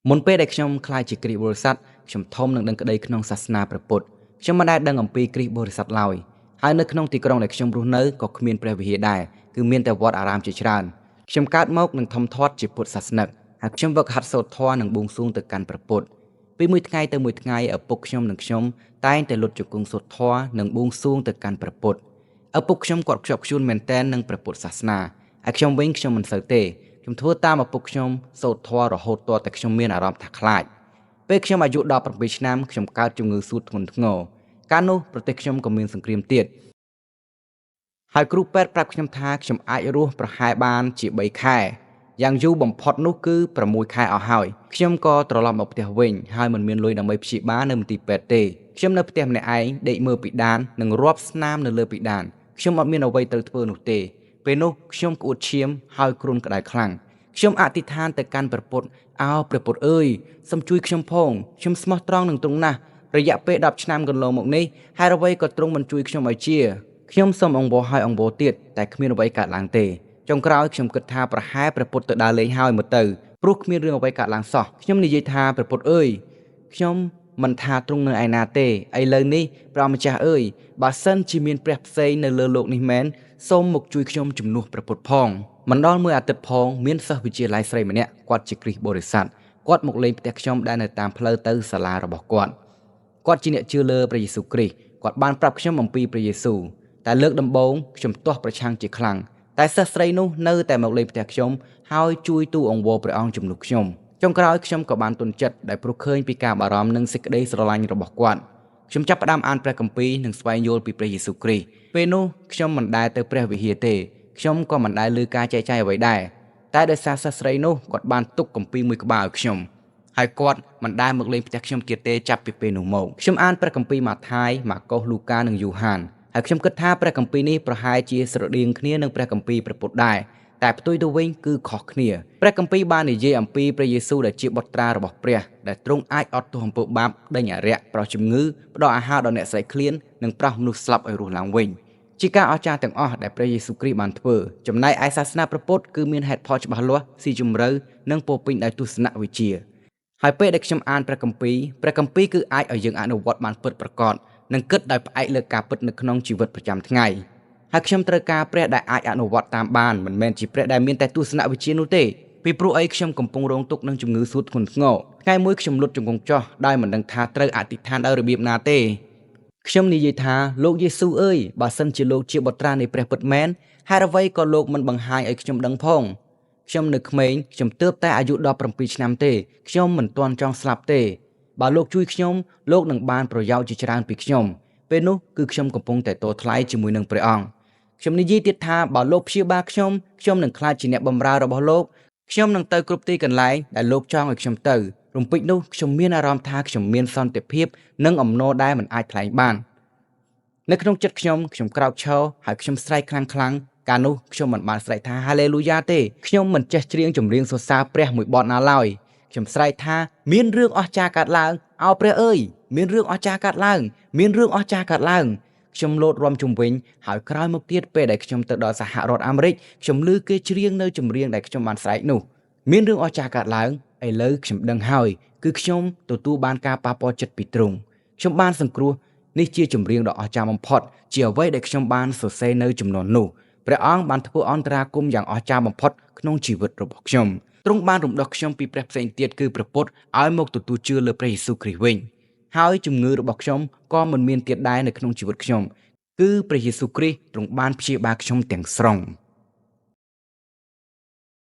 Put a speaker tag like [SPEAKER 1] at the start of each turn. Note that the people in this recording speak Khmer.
[SPEAKER 1] មុនពេលដែលខ្ញុំក្លាយជាគ្រីស្ទបរិស័ទខ្ញុំធំនឹងដឹងក្តីក្នុងសាសនាព្រះពុទ្ធខ្ញុំមិនដែលដឹងអំពីគ្រីស្ទបរិស័ទឡើយហើយនៅក្នុងទីក្រុងដែលខ្ញុំរស់នៅក៏គ្មានព្រះវិហារដែរគឺមានតែវត្តអារាមជាច្រើនខ្ញុំកើតមកនឹងធំធាត់ជាពុទ្ធសាសនិកហើយខ្ញុំវឹកហាត់សូត្រធម៌និងបួងសួងទៅកាន់ព្រះពុទ្ធពីមួយថ្ងៃទៅមួយថ្ងៃឪពុកខ្ញុំនិងខ្ញុំតែងតែលុតជង្គង់សូត្រធម៌និងបួងសួងទៅកាន់ព្រះពុទ្ធឪពុកខ្ញុំគាត់ខ្ជាប់ខ្ជួនមែនទែននឹងព្រះពុទ្ធសាសនាហើយខ្ញុំវិញខ្ញុំមិនសូវទេខ្ញុំធ្វើតាមឪពុកខ្ញុំសូត្រធម៌រហូតទាល់តែខ្ញុំមានអារម្មណ៍ថាខ្លាចពេលខ្ញុំអាយុ17ឆ្នាំខ្ញុំកើតជំងឺសួតធ្ងន់ធ្ងរកាលនោះប្រទេសខ្ញុំក៏មានសង្គ្រាមទៀតហើយគ្រូពេទ្យប្រាប់ខ្ញុំថាខ្ញុំអាចរស់ប្រហែលបានជា3ខែយ៉ាងយូរបំផុតនោះគឺ6ខែអស់ហើយខ្ញុំក៏ត្រឡប់មកផ្ទះវិញហើយមិនមានលុយដើម្បីព្យាបាលនៅមន្ទីរពេទ្យទេខ្ញុំនៅផ្ទះម្នាក់ឯងដេកមើលពិដាននិងរាប់ស្នាមនៅលើពិដានខ្ញុំអត់មានអ្វីត្រូវធ្វើនោះទេពេលនោះខ្ញុំក្អួតឈាមហើយគ្រុនក្តៅខ្លាំងខ្ញុំអធិដ្ឋានទៅកាន់ព្រះពុទ្ធអោព្រះពុទ្ធអើយសូមជួយខ្ញុំផងខ្ញុំស្មោះត្រង់នឹងទ្រង់ណាស់រយៈពេល10ឆ្នាំកន្លងមកនេះហេតុអ្វីក៏ទ្រង់មិនជួយខ្ញុំឲ្យជាខ្ញុំសូមអង្វរហើយអង្វរទៀតតែគ្មានអ្វីកើតឡើងទេចុងក្រោយខ្ញុំគិតថាប្រហែលព្រះពុទ្ធទៅដើរលេងហើយមើលទៅព្រោះគ្មានរឿងអ្វីកើតឡើងសោះខ្ញុំនិយាយថាព្រះពុទ្ធអើយខ្ញុំមិនថាទ្រង់នៅឯណាទេឥឡូវនេះព្រះម្ចាស់អើយបើសិនជាមានព្រះផ្សេងនៅលើលោកនេះមែនសូមមកជួយខ្ញុំជំនួសព្រះពុទ្ធផងមិនដល់មួយអាទិត្យផងមានសិស្សវិទ្យាល័យស្រីម្នាក់គាត់ជាគ្រីស្ទបរិស័ទគាត់មកលេងផ្ទះខ្ញុំដែលនៅតាមផ្លូវទៅសាលារបស់គាត់គាត់ជាអ្នកជឿលើព្រះយេស៊ូវគ្រីស្ទគាត់បានប្រាប់ខ្ញុំអំពីព្រះយេស៊ូវតែលើកដំបូងខ្ញុំទាស់ប្រឆាំងជាខ្លាំងតែសិស្សស្រីនោះនៅតែមកលេងផ្ទះខ្ញុំហើយជួយទូអង្វរព្រះអង្គជំនួសខ្ញុំចុងក្រោយខ្ញុំក៏បានទន់ចិត្តដែលព្រោះឃើញពីការបារម្ភនិងសេចក្តីស្រឡាញ់របស់គាត់ខ្ញុំចាប់ផ្ដើមអានព្រះគម្ពីរនិងស្វែងយល់ពីព្រះយេស៊ូវគ្រីស្ទពេលនោះខ្ញុំមិនដែលទៅព្រះវិហារទេខ្ញុំក៏មិនដែលឮការចែកចាយអ្វីដែរតែដោយសារសិស្សស្រីនោះគាត់បានទុកគម្ពីរមួយក្បាលឲ្យខ្ញុំហើយគាត់មិនដែលមកលេងផ្ទះខ្ញុំទៀតទេចាប់ពីពេលនោះមកខ្ញុំអានព្រះគម្ពីរម៉ាថាយម៉ាកុសលូកានិងយូហានហើយខ្ញុំគិតថាព្រះគម្ពីរនេះប្រហែលជាស្រដៀងគ្នានឹងព្រះគម្ពីរព្រះពុទ្ធដែរតែផ្ទុយទៅវិញគឺខុសគ្នាព្រះគម្ពីរបាននិយាយអំពីព្រះយេស៊ូវដែលជាបុត្រារបស់ព្រះដែលទ្រង់អាចអត់ទោសអំពើបាបដេញអារក្សប្រោសជំងឺផ្ដល់អាហារដល់អ្នកស្រេកឃ្លាននិងប្រោសមនុស្សស្លាប់ឲ្យរស់ឡើងវិញជាការអស្ចារ្យទាំងអស់ដែលព្រះយេស៊ូវគ្រីស្ទបានធ្វើចំណែកឯសាសនាព្រះពុទ្ធគឺមានហេតុផលច្បាស់លាស់ស៊ីជម្រៅនិងពោពេញដោយទស្សនវិជ្ជាហើយពេលដែលខ្ញុំអានព្រះគម្ពីរព្រះគម្ពីរគឺអាចឲ្យយើងអនុវត្តបានពិតប្រាកដនិងគិតដោយផ្អែកលើការពិតនៅក្នុងជីវិតប្រចាំថ្ងៃហើយខ្ញុំត្រូវការព្រះដែលអាចអនុវត្តតាមបានមិនមែនជាព្រះដែលមានតែទស្សនវិជ្ជានោះទេពីព្រោះអីខ្ញុំកំពុងរងទុក្ខនឹងជំងឺសួតធ្ងន់ធ្ងរថ្ងៃមួយខ្ញុំលុតជង្គង់ចុះដោយមិនដឹងថាត្រូវអធិដ្ឋានដោយរបៀបណាទេខ្ញុំនិយាយថាលោកយេស៊ូវអើយបើសិនជាលោកជាបុត្រានៃព្រះពិតមែនហេតុអ្វីក៏លោកមិនបង្ហាញឲ្យខ្ញុំដឹងផងខ្ញុំនៅក្មេងខ្ញុំទើបតែអាយុ17ឆ្នាំទេខ្ញុំមិនទាន់ចង់ស្លាប់ទេបើលោកជួយខ្ញុំលោកនឹងបានប្រយោជន៍ជាច្រើនពីខ្ញុំពេលនោះគឺខ្ញុំកំពុងតែតថ្លៃជាមួយនឹងព្រះអង្គខ្ញុំនិយាយទៀតថាបើលោកព្យាបាលខ្ញុំខ្ញុំនឹងក្លាយជាអ្នកបម្រើរបស់លោកខ្ញុំនឹងទៅគ្រប់ទីកន្លែងដែលលោកចង់ឲ្យខ្ញុំទៅរំពេចនោះខ្ញុំមានអារម្មណ៍ថាខ្ញុំមានសន្តិភាពនិងអំណរដែលមិនអាចថ្លែងបាននៅក្នុងចិត្តខ្ញុំខ្ញុំក្រោកឈរហើយខ្ញុំស្រែកខ្លាំងខ្លាំងកាលនោះខ្ញុំមិនបានស្រែកថាហាឡេលូយ៉ាទេខ្ញុំមិនចេះច្រៀងចម្រៀងសរសើរព្រះមួយបទណាឡើយខ្ញុំស្រែកថាមានរឿងអស្ចារ្យកើតឡើងអោព្រះអើយមានរឿងអស្ចារ្យកើតឡើងមានរឿងអស្ចារ្យកើតឡើងខ្ញុំលោតរាំជុំវិញហើយក្រោយមកទៀតពេលដែលខ្ញុំទៅដល់សហរដ្ឋអាមេរិកខ្ញុំឮគេច្រៀងនៅចម្រៀងដែលខ្ញុំបានស្រែកនោះមានរឿងអស្ចារ្យកើតឡើងឥឡូវខ្ញុំដឹងហើយគឺខ្ញុំទទួលបានការប៉ះពាល់ចិត្តពីទ្រង់ខ្ញុំបានសង្គ្រោះនេះជាចម្រៀងដ៏អស្ចារ្យបំផុតជាអ្វីដែលខ្ញុំបានសរសេរនៅចំនួននោះព្រះអង្គបានធ្វើអន្តរាគមន៍យ៉ាងអស្ចារ្យបំផុតក្នុងជីវិតរបស់ខ្ញុំទ្រង់បានរំដោះខ្ញុំពីព្រះផ្សេងទៀតគឺព្រះពុទ្ធឲ្យមកទទួលជឿលើព្រះយេស៊ូវគ្រីស្ទវិញហើយជំងឺរបស់ខ្ញុំក៏មិនមានទៀតដែរនៅក្នុងជីវិតខ្ញុំគឺព្រះយេស៊ូវគ្រីស្ទទ្រង់បានព្យាបាលខ្ញុំទាំងស្រុង។